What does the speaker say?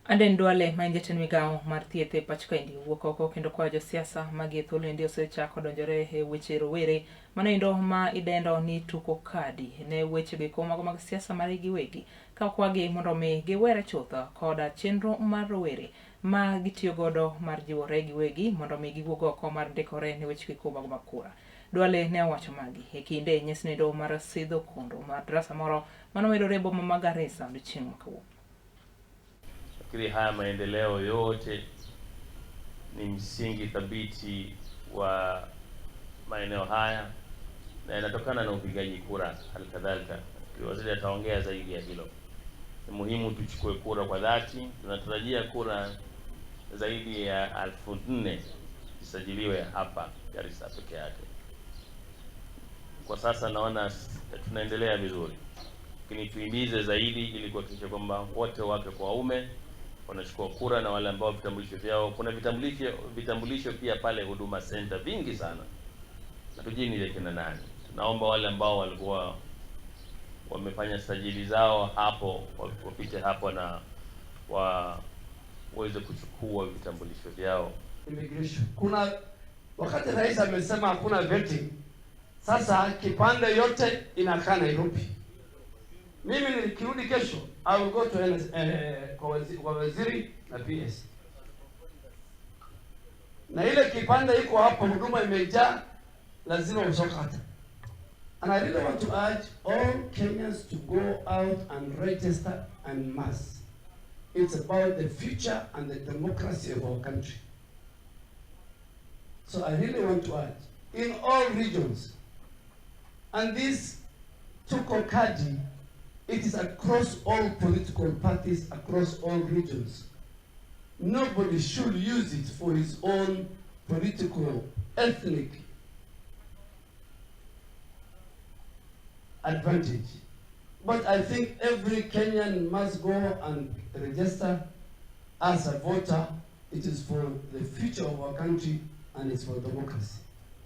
Aden Duale ma en jatend migawo mar thieth e pacho kaendi owuok oko kendo kwayo josiasa ma gie thuolo endi osechako donjore e weche rowere mano endo ma idendo ni tuko kadi ne weche goeko mago mag siasa margi giwegi ka okwagi mondo mi giwere chuth koda chenro mar rowere ma gitiyo godo mar jiwore giwegi mondo mi giwuog oko mar ndikore ne weche goeko mago mag kura. Duale ne owacho magi e kinde nyasi noendo mar sidho kondo mar darasa moro mano medore e boma ma Garissa odiochieng' ma kawuono. Nafikiri haya maendeleo yote ni msingi thabiti wa maeneo haya na yanatokana na upigaji kura. Halikadhalika, waziri ataongea zaidi ya hilo. Ni muhimu tuchukue kura kwa dhati. Tunatarajia kura zaidi ya 4,000 zisajiliwe hapa Garissa peke yake. Kwa sasa naona tunaendelea vizuri, lakini tuimize zaidi ili kuhakikisha kwamba wote wake kwa waume wanachukua kura na wale ambao vitambulisho vyao, kuna vitambulisho pia pale Huduma Center vingi sana, na tujini ile kina nani. Tunaomba wale ambao walikuwa wamefanya sajili zao hapo wapite hapo na waweze kuchukua vitambulisho vyao. Immigration. Kuna wakati rais amesema hakuna vetting, sasa kipande yote inakaa Nairobi. Mimi nikirudi kesho I will go to kwa waziri na PS. Na ile kipande iko hapo, huduma imejaa, lazima usokata. And I really want to urge all Kenyans to go out and register en masse. It's about the future and the democracy of our country. So I really want to urge in all regions, and this Tuko Kadi, it is across all political parties, across all regions. Nobody should use it for his own political, ethnic advantage. But I think every Kenyan must go and register as a voter. It is for the future of our country and it's for democracy.